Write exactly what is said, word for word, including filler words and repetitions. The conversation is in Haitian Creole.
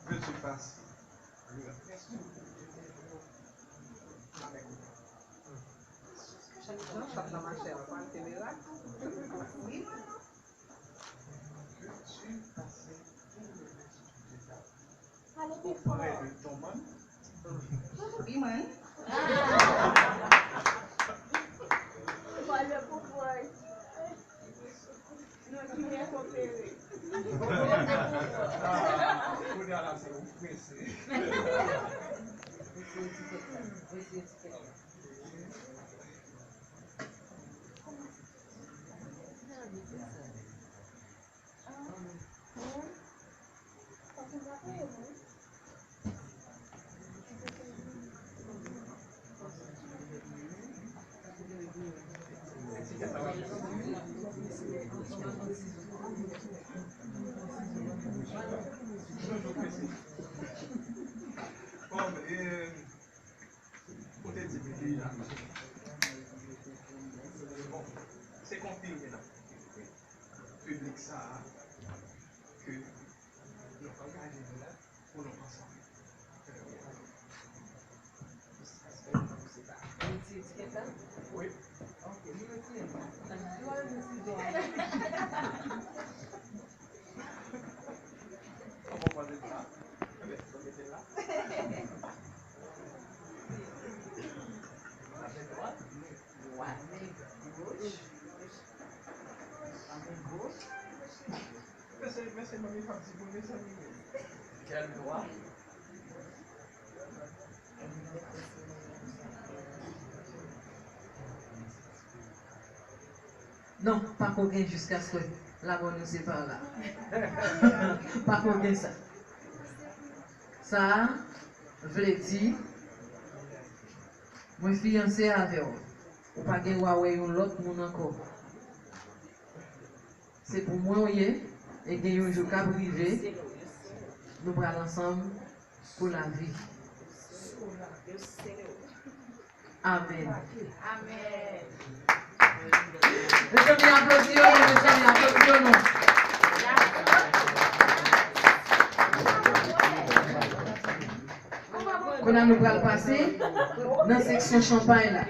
Vètyè pase. Jan chat la mache a, pral te mirak. Ou prè de Toman? Wi, man. Ou pa lè pou pran. Nou ki byen kopere. Kounye a la, se ou prese. Mesye etikèt la. Mesye etikèt la. Bon, e, ou te di m deja. Bon, se konfime nan piblik sa a ke nou angaje nou pou nou ansanm. Ou retire etikèt la? Wi. Ok, nou retire l. Nou al nan sizo a. Kòman w pale de sa? Enben, nou mete l la. Avèk dwat, men dwat, men goch. Men goch. Men se, men se manmi k ap di pou mezanmi. Kèl dwa. Non, pako gen jiskaske la mò nou separe la. Pako gen sa. Sa a vle di, mwen fiyanse avè w. Ou pa gen dwa wè yon lòt moun ankò. Se pou mwen w ye, e gen yon jou k ap rive, nou pral ansanm pou lavi. Amèn. Amèn. Mezanmi, aplodi yo non, mezanmi, aplodi yo non. Kounye a nou pral pase nan seksyon chanpay la.